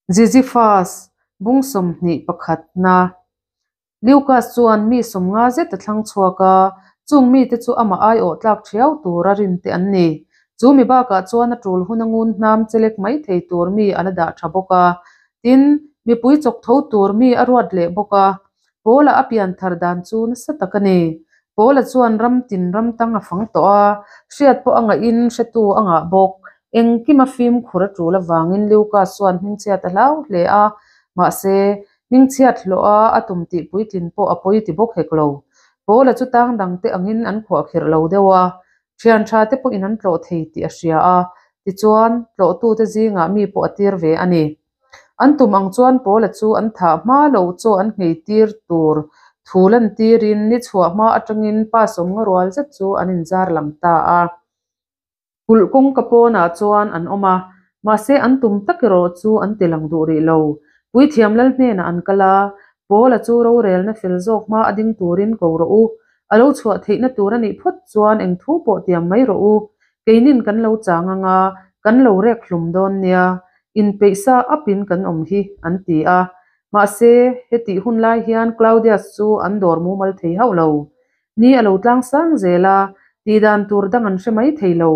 Ziziphus, bung 21 na. Lukas chuan mi 50 zet a thlang chhuak a, chung mite chu amah aiawh tlak thiau tura rinte an ni. Chu mi bakah chuan a tul hun a ngun hnam chelek mai thei tur mi a la dah tha bawk a. Tin, mipui chawk tho tur mi a ruat leh bawk a. Paula a pian thar dan chu nasa tak a ni. Paula chuan ram tin ram tang a fang tawh a, hriat pawh a ngahin hretu a ngah bawk. Engkim a fimkhur a tul avangin Lukas chuan hmingchhiat a hlau hle a, mahse, hmingchhiat hlawh a a tum tih puitlin pawh a pawi ti bawk hek lo. Paula chu tang dangte angin an khuahkhirh lo deuh a, thian tha te pawhin an tlawh thei tih a hria a, tichuan, tlawhtute zingah mi pawh a tir ve a ni. An tum ang chuan Paula chu an thah hma lo chaw an nghei tir tur thu lan tirin ni chhuah hma atangin pa 50 rual zet chu an inzar lang ta a. Kulh kawngka pawnah chuan an awm a, mahse an tum tak erawh chu an ti lang duh rih lo. Puithiam lal hnenah an kal a, Paula chu rorelna fel zawk hma a ding turin ko rawh u. A lo chhuah theihna tur a nih phawt chuan eng thu pawh tiam mai rawh u. Keinin kan lo chang anga kan lo rek hlum dawn nia. Inpeih sa apin kan awm hi, an ti a. Mahse, hetih hun lai hian Claudius chu an dawr mumal thei hauh lo. Ni a lo tlang sang zel a, tihdan tur dang an hre mai thei lo.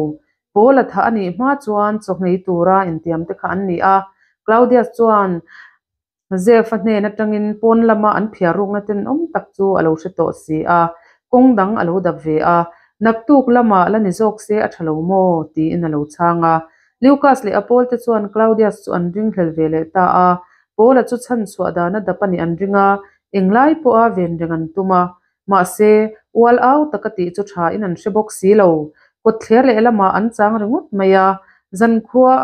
Paula thah a nih hma chuan chawhmei tura intiam te kha an ni a. Claudius chuan Zefa hnen atangin pawn lama an phiar rukna tenawm tak chu a lo hre tawh si a, kawng dang a lo dap ve a. Naktuk lamah la ni zawk se a tha lo maw? tiin a lo chhang a. Lukas leh a pawlte chuan Claudius chu an ringhlel ve leh ta a. Paula chu chhan chhuah dana dap a nih an ring a, englai pawha ven reng an tum a. Mahse, ual au taka tih chu thain an hre bawk si lo. Kawtthler leh lamah an chang ringawt mai a, zankhua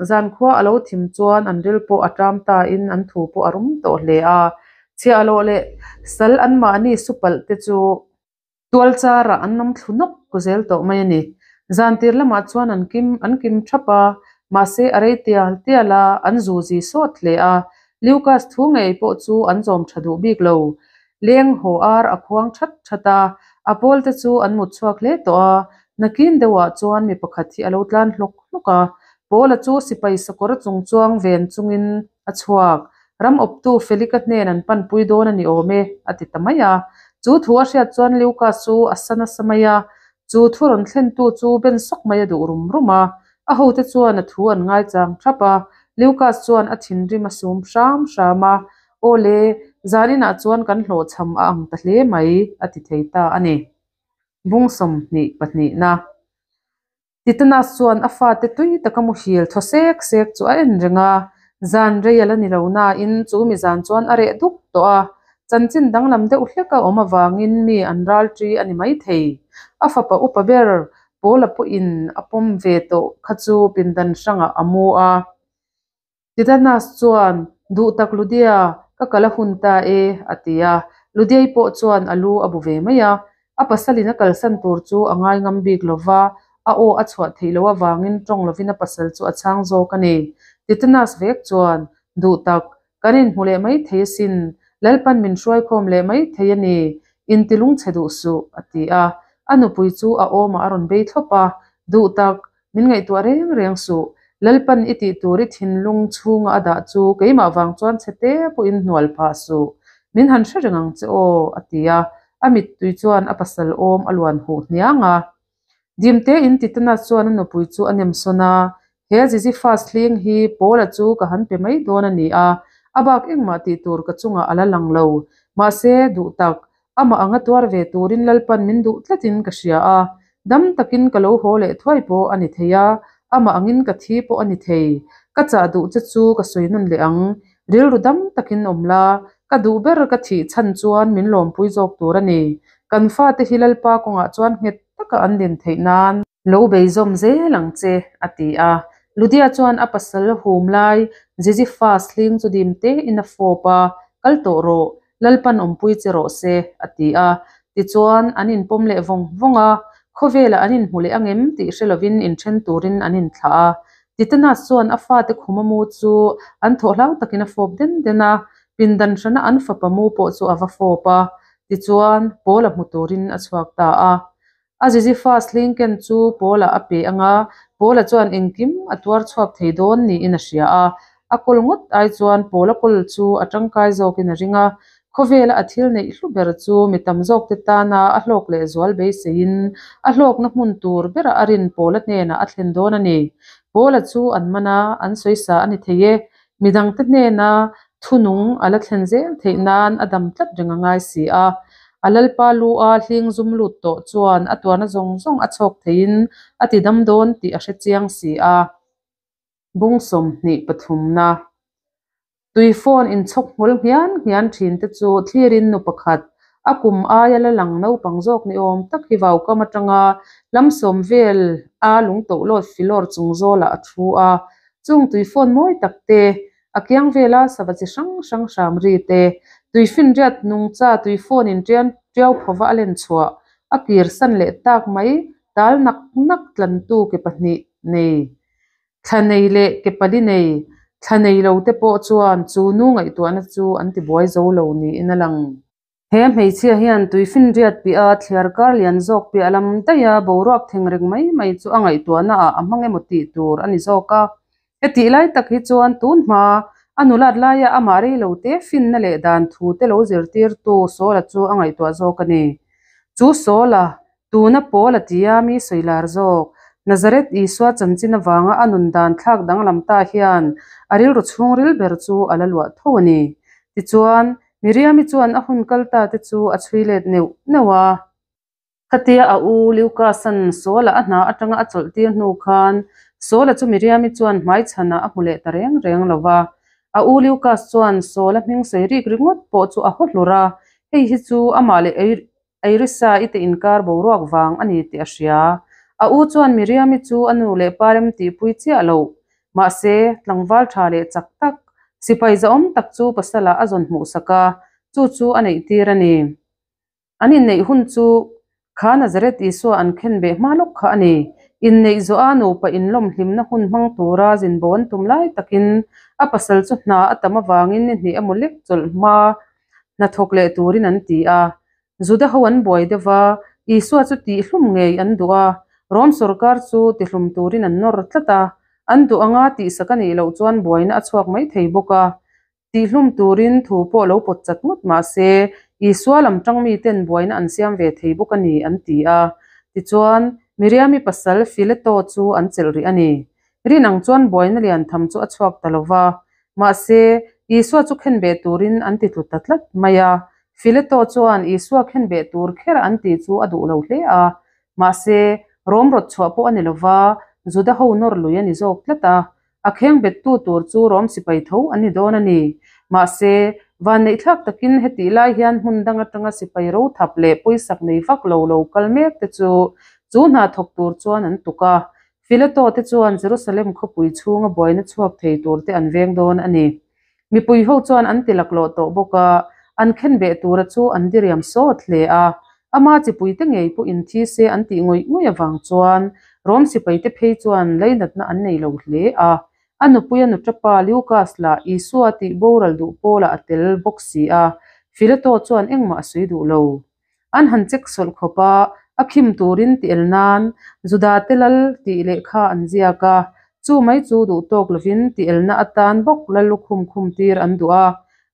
zankhua a lo thim chuan an ril pawh a ṭam tain an thu pawh a rum tawh hle a. Chhiahhlawh leh sal anmahni supalh te chu tual charah an awm thlu nawk zel tawh mai a ni. Zantir lamah chuan an kim an kim thap a, mahse a rei tial tial a, an zuzi sawt hle a. Lukas thu ngei pawh chu an zawm tha duh bik lo. Leng haw ar a khuang that that a, a pawlte chu an mut chhuak hle tawh a. Nakin deuhah chuan mi pakhat hi a lo tlan hlawk hlawk a, Paula chu sipai sakawr chung chuang ven chungin a chhuak. Ram awptu Felika hnen an panpui dawn a ni awm e, a ti ta mai a. Chu thu a hriat chuan Lukas chu a sa nasa mai a, chu thu rawn thlentu chu ben sawk mai a duh rum rum a. A hote chuan a thu an ngaichang thap a, Lukas chuan a thinrim a sum hram hram a, Aw le, zaninah chuan kan hlawhchham a ang ta hle mai, a ti thei ta a ni. Bung 22 na. Titanas chuan a fate tui taka muhil thaw sek sek chu a en reng a, zan rei a la ni lo nain chu mi zan chuan a reh duk tawh a, chanchin danglam deuh hlek a awm avangin mi an ral ṭi a ni maithei. A fapa upa ber Paula pawhin a pawm ve tawh kha chu pindan hrangah a mu a. Titanas chuan, Duh tak Ludia, ka kal a hun ta e, a ti a. Ludiai pawh chuan a lu a bu ve mai a. A pasalin a kalsan tur chu a ngai ngam bik lo va, a aw a chhuah theih loh avangin tawng lovin a pasal chu a chhang zawk a ni. Titanas vek chuan, Duh tak, kan inhmu leh mai thei asin, Lalpan min hruaikhawm leh mai thei a ni, inti lungchhe duh suh, a ti a. A nupui chu a awmah a rawn bei thlawp a, Duh tak, Min ngaihtuah reng reng suh. Lalpan i tih tur i thinlung chhunga a dah chu keimah vang chuan chhe te pawhin hnual phah suh. Min han hre reng ang che aw, a ti a. A mittui chuan a pasal awm a luan huh hniang a. Dimte in Titanas chuan a nupui chu a nem sawn a, He Ziziphus hling hi Paula chu ka han pe mai dawn a ni a, a bak engmah tih tur ka chungah a la lang lo. Mahse, duh tak, Amah anga tuar ve turin Lalpan min duh tlatin ka hria a, dam takin ka lo haw leh thuai pawh a ni thei a, amah angin ka thi pawh a ni thei. Ka chah duh che chu ka sawi nawn leh ang. Rilru dam takin awm la, ka duh ber ka thih chhan chuan min lawmpui zawk tur a ni. Kan fate hi Lalpa kawngah chuan nghet taka an din theih nan. Lo bei zawm zel ang che, a ti a. Ludia chuan a pasal hum lai Ziziphus hling chu dim tein a fawp a, Kal tawh rawh, Lalpan awmpui che rawh se, a ti a. Tichuan, an inpawm leh vawng vawng a, khawvelah an inhmu leh angem tih hre lovin inthen turin an inthlah a. Titanas chuan a fate khuma mu chu an thawh hlau takin a fawp den den a, pindan hrana an fapa mu pawh chu a va fawp a. Tichuan, Paula hmu turin a chhuak ta a. A Ziziphus hling ken chu Paula a pe ang a, Paula chuan engkim a tuar chhuak thei dawn niin a hria a. A kawl ngawt ai chuan Paula kawl chu a tangkai zawkin a ring a. Khawvela a thil neih hlu ber chu mi tam zawkte tana a hlawk lehzual beiseiin a hlawkna hmun tur bera a rin Paula hnenah a thlen dawn a ni. Paula chu an man a, an sawisa a ni thei e. Midangte hnena thunung a la thlen zel theih nan a dam tlat reng a ngai si a. A Lalpa lu a hling zum lut tawh chuan a tuarna zawng zawng a chhawk theiin a ti dam dawn tih a hre chiang si a. Bung 23 na. Tui phone inchhawk nghawlh nghian nghian thin te chu thlirin nu pakhat, a kum aia la lang naupang zawk ni awm tak hi vaukam atanga lam sawm vel a lungtohlawt filawr chung zawlah a thu a. Chung tui phone mawi tak te, a kiang vela sava chi hrang hrang hram ri te, tuifinriat nungcha tui phone in tian tiau phova a len chhuah, a kir san leh tak mai tal nak nak tlantu ke pahnih nei. Thla nei leh ke pali nei, thla nei lo te pawh chuan chu nu ngaihtuahna chu an tibuai zo lo niin a lang. He hmeichhia hian tuifinriat piah a thliar kar lian zawk piah lam daih a boruak theng reng mai mai chu a ngaihtuahna ah a hmang emaw tih tur a ni zawk a. Hetih lai tak hi chuan tun hma a nulat laia amah rei lo te finna leh dan thu te lo zirtirtu Sawla chu a ngaihtuah zawk a ni. Chu Sawla Tuna Paul a ti a, mi sawi lar zawk. Nazareth Isua chanchin avanga a nun dan thlak danglam ta hian a rilru chhungril ber chu a la luah tho a ni. Tichuan, Miriami chuan a hun kal ta te chu a chhui let neuh neuh a. Khatia a u Lukasan Saul-a a hna atanga a chawlh tir hnu khan Saul-a chu Miriami chuan hmaichhanah a hmu leh ta reng reng lo va. A u Lukas chuan Saul-a hming sawi rik ringawt pawh chu a haw hlur a, hei hi chu amah leh Eirisa i te inkar boruak vang a ni tih a hria. A u chuan Miriami chu a nu leh pa rem tihpui chiah loh. Mahse, tlangval tha leh chak tak, sipai zahawm tak chu pasalah a zawn hmuhsak a, chu chu a neihtir a ni. An inneih hun chu kha Nazareth Isua an khen beh hma lawk kha a ni. Inneih zawh a nupa inlawm hlimna hun hmang tura zinbo an tum lai takin a pasal chu hna a tam avangin ni hnih emaw lek chawlh hma hnathawk leh turin an ti a. Juda ho an buai deuh va, Isua chu tihhlum ngei an duh a, Rom sawrkar chu tihlum turin an nawr tlat a, an duh anga tihsak a nih loh chuan buaina a chhuak mai thei bawk a. Tihhlum turin thu pawh lo pawt chat ngawt mah se, Isua lam tang miten buaina an siam ve thei bawk a ni, an ti a. Tichuan, Miriami pasal Fileto chu an chelh rih a ni. Rin ang chuan buaina lian tham chu a chhuak ta lo va. Mahse, Isua chu khenbeh turin an ti tlu ta tlat mai a. Fileto chuan Isua khenbeh tur kher an tih chu a duh lo hle a. Mahse, Rom rawt chhuah pawh a ni lo va, Juda ho nawr lui a ni zawk tlat a. A khengbettu tur chu Rom sipai tho an ni dawn a ni. Mahse, vanneihthlak takin hetih lai hian hmun dang atanga sipai rothap leh pawisak nei vak lo lo kal mek te chu chu hna thawk tur chuan an tuk a. Fileto te chuan Jerusalem khawpui chhunga buaina chhuak thei tur te an veng dawn a ni. Mipui ho chuan an ti laklawh tawh bawk a, an khenbeh tura chu an diriam sawt hle a. Ama chipuite ngei pawh inthi se an tih ngawih ngawih avang chuan Rom sipaite phei chuan lainatna an nei lo hle a. A nupuia nuṭapa Lukas lah Isua tih boral duh pawlah a tel bawk si a, Fileto chuan engmah a sawi duh lo. An han check sawlh khawp a, a khim turin ti el nan Juda te lal tih lehkha an ziak a, chu mai chu duh tawk lovin ti elna atan bawk lal lukhum khum tir an duh a,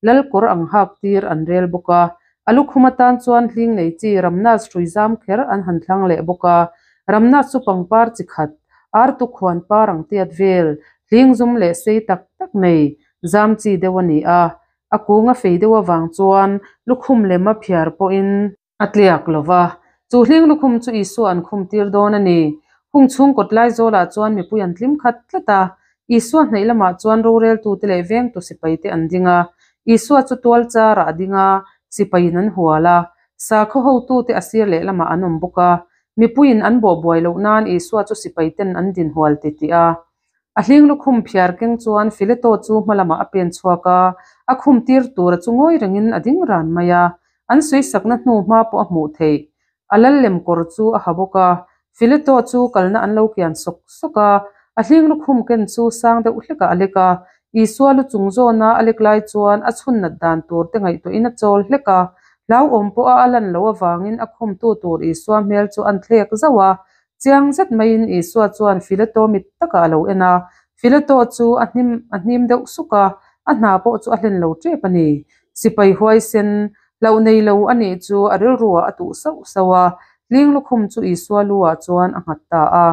lal kawr ang hak tir an rel bawk a, a lukhum atan chuan hling nei chi Ramnas hrui zam kher an han thlang leh bawk a, Ramnas chu pangpar chi khat, artuk huan par ang tiat vel, hling zum leh sei tak tak nei, zam chi deuh a ni a, A kung a fei deuh avang chuan lukhum lem a phiar pawhin a tliak lo va. Chu hling lukhum chu Isua an khum tir dawn a ni. Hung chhung kawt lai zawlah chuan mipui an tlim khat tlat a. Isua hnaih lamah chuan roreltute leh vengtu sipaite an ding a. Isua chu tual charah a ding a, sipaiin an hual a. Sakhaw hotute a sir lehlamah an awm bawk a. Mipuiin an bawhbuai loh nan Isua chu sipaiten an dinhual titih a. A hling lukhum phiar keng chuan Fileto chu hma lamah a pen chhuak a, a khum tir tura chu ngawi rengin a ding ran mai a, an sawisakna hnu hma pawh a hmuh theih. A lal lem kawr chu a ha bawk a, Fileto chu kalna an lo kian sawk sawk a, a hling lukhum ken chu sang deuh hlekah a lek a, Isua lu chung zawna a lek lai chuan a chhun nat dan tur te ngaihtuahin a chawl hlek a, hlauhawm pawha a lan loh avangin a khumtu tur Isua hmel chu an thlek zauh a, Chiang zet maiin Isua chuan Fileto mit takah a lo en a, Fileto chu a hnim a hnim deuh suk a, a hna pawh chu a hlen lo tep a ni. Sipai huaisen, hlauh nei lo a nih chu a rilruah a tuh sauh sauh a, hling lukhum chu Isua lu ah chuan a nghat ta a.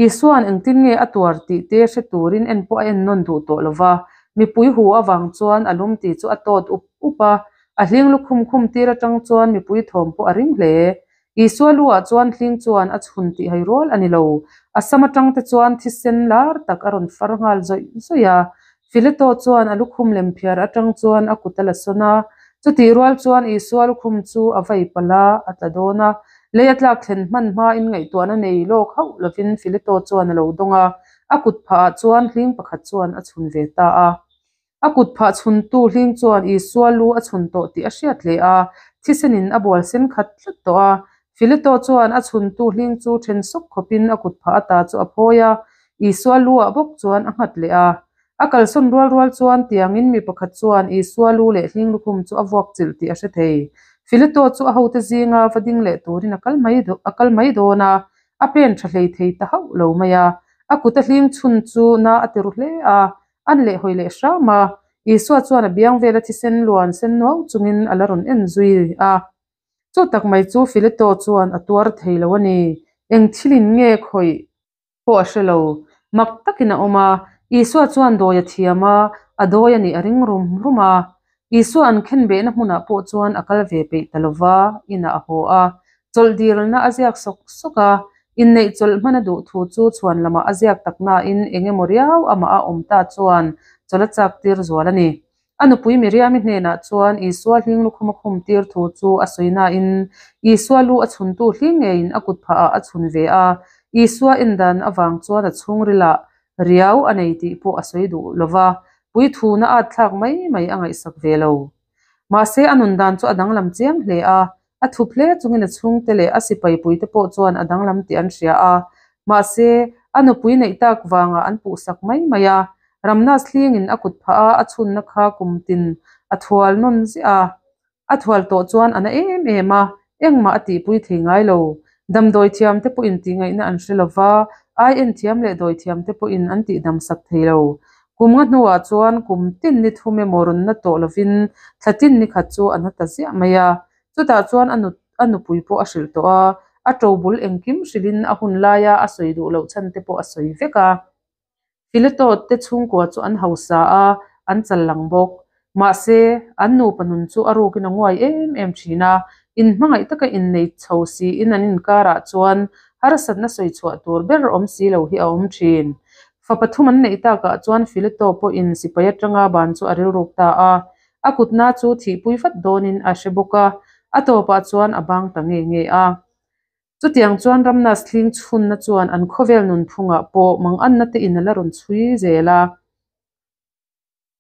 Isua'n engtin nge a tuar tih te hre turin en pawh a en nawn duh tawh lo va, mipui hu avang chuan a lum tih chu a tawt up up a, a hling lukhum khum tir atang chuan mipui thawm pawh a ring hle. Isua lu ah chuan hling chuan a chhun tih hai rual a ni lo, a sam atang te chuan thisen lar tak a rawn far nghal zawih zawih a. Fileto chuan a lukhum lem phiar atang chuan a kut a la sawn a, chutih rual chuan Isua lukhum chu a vai palh a, a tla dawn a. Lei a tlak thlen hman hmain ngaihtuahna nei lawk hauh lovin Fileto chuan a lo dawng a, a kut phah ah chuan hling pakhat chuan a chhun ve ta a. A kut phah chhuntu hling chuan Isua lu a chhun tawh tih a hriat hle a, thisenin a bual sen khat tlat tawh a. Fileto chuan a chhuntu hling chu then sawk khawpin a kut phah ata chu a phawi a, Isua lu ah bawk chuan a nghat leh a. A kalsawn rual rual chuan tiangin mi pakhat chuan Isua lu leh hling lukhum chu a vuak chilh tih a hre thei. Fileto chu a hote zinga va ding leh turin a kal mai a kal mai dawn a, a pen tha hlei thei ta hauh lo mai a. A kut a hling chhun chu na a ti ru hle a, An leh hawi leh hram a, Isua chuan a biang vela thisen luan sen nuau chungin a la rawn en zui a. Chu tak mai chu Fileto chuan a tuar thei lo a ni. Eng thilin nge khawih pawh a hre lo. Mak takin a awm a, Isua chuan dawi a thiam a, a dawi a nih a ring rum rum a. Isua an khenbehna hmunah pawh chuan a kal ve peih ta lo va, inah a haw a. Chawlh dilna a ziak sawk sawk a, inneih chawlh hman a duh thu chu chhuan lamah a ziak tak nain eng emaw riau amah a awm ta chuan chawlh a chak tir zual a ni. A nupui Miriami hnenah chuan Isua hling lukhum a khum tir thu chu a sawi nain Isua lu a chhuntu hling ngeiin a kut phahah a chhun ve a, Isua en dan avang chuan a chhungrilah Riau a nei tih pawh a sawi duh lo va, puithuna at thlak mai mai a ngaihsak ve lo. Mahse, a nun dan chu a danglam chiang hle a, a thup hle chungin a chhungte leh a sipaipuite pawh chuan a danglam tih an hria a. Mahse, a nupui neih tak vangah an puhsak mai mai a, Ramnas hlingin a kut phah a, a chhunna kha kum tin a thual nawn ziah a. A thual tawh chuan a na em em a, engmah a tihpui thei ngai lo. Damdawi thiamte pawhin tihngaihna an hre lo va, ai en thiam leh dawi thiamte pawhin an tihdam sak thei lo. Kum nga hnuah chuan kum tin ni thum emaw rawn na tawh lovin thla tin ni khat chu a na ta ziah mai a. Chutah chuan a a nupui pawh a hrilh tawh a, a ṭobul engkim hrilhin a hun laia a sawi duh loh chhan te pawh a sawi vek a. Fileto te chhungkua chu an hausa a, an chal lang bawk. Mahse, an nupa nun chu a rukin a nguai em em thin a, inhmangaih taka innei chho siin an inkarah chuan harsatna sawi chhuah tur ber awm si lo hi a awm thin. Fa pathum an neih takah chuan Fileto pawhin sipai atanga ban chu a rilruk ta a, a kutna chu thihpui vat dawnin a hre bawk a, a tawpah chuan a bang ta nge nge a. Chutiang chuan Ramnas thling chhunna chuan an khawvel nunphungah pawh manganna te in a la rawn chhui zel a.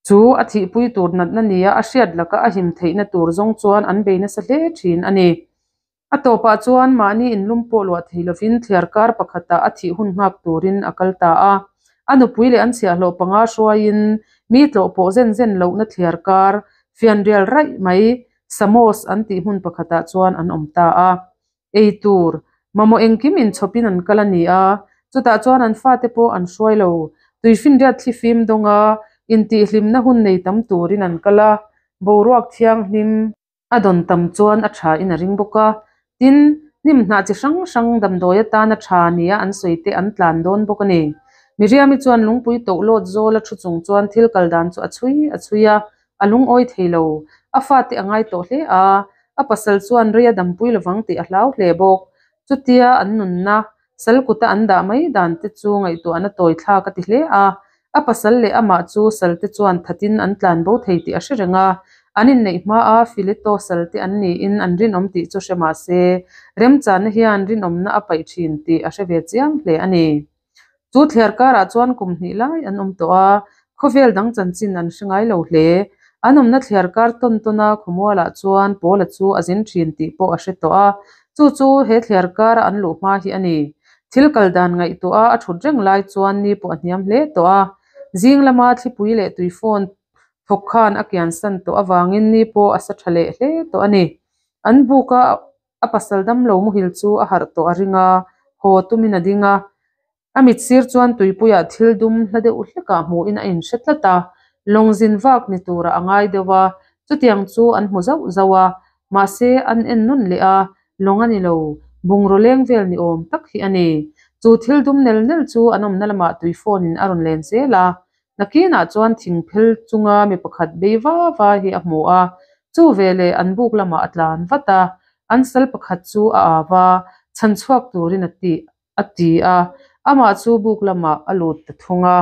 Chu a thihpui tur natna nia a hriat laka a him theihna tur zawng chuan an bei nasa hle thin a ni. A tawpah chuan mahni inlum pawh luah thei lovin thliarkar pakhatah a thih hun nghak turin a kal ta a. A nupui leh an chhiahhlawh panga hruaiin mi tlawh pawh zen zen lohna thliarkar fianrial raih mai Samos an tih hmun pakhatah chuan an awm ta a. Ei tur, mamawh engkim inchhawpin an kal a ni a, chutah chuan an fate pawh an hruai lo. Tuifinriat thlifim dawnga intihhlimna hun nei tam turin an kal a, boruak thianghlim a dawn tam chuan a thain a ring bawk a. Tin, hnim hnah chi hrang hrang damdawi atana tha nia an sawi te an tlan dawn bawk a ni. Miriami chuan lungpui toh lawt zawl a thu chung chuan thil kal dan chu a chhui a chhui a, A lungawi thei lo. A fate a ngai tawh hle a, a pasal chuan rei a dampui lovang tih a hlau hle bawk. Chutia an nunna, sal kuta an dah mai dan te chu ngaihtuahna tawi thlak a ti hle a. A pasal leh amah chu sal te chuan thatin an tlan bo thei tih a hre reng a. An inneih hmaa Fileto sal te an niin an rinawm tih chu hre mah se, remchanna hian rinawmna a paih thin tih a hre ve chiang hle a ni. Chu thliar karah chuan kum hnih lai an awm tawh a, khawvel dang chanchin an hre ngai lo hle. An awmna thliar kar tawn tawn a khawmualah chuan Paula chu a zin thin tih pawh a hre tawh a, chu chu he thliar kara an luh hma hi a ni. Thil kal dan ngaihtuah a a thut reng lai chuan ni pawh a hniam hle tawh a. Zing lama thlipui leh tuifawn thawk khan a kiansan tawh avangin ni pawh a sa tha leh hle tawh a ni. An buka A pasal damlo muhil chu a harh tawh a ring a, haw tumin a ding a. A mit sir chuan tuipuiah thil dum hla deuh hlekah hmuhin a inhre tlat a, lawng zin vak ni turah a ngai deuh a, chutiang chu an hmu zauh zauh a, mahse an en nawn leh a, lawng a ni lo, bungraw leng vel ni awm tak hi a ni. Chu thil dum nel nel chu an awmna lamah tui fawnin a rawn len zel a, nakinah chuan thing phel chunga mi pakhat bei va va hi a hmu a, chu veleh an buk lamah a tlan vat a, an sal pakhat chu a au a, chhan chhuak turin a ti a ti a, amah chu buk lamah a lut ta thung a.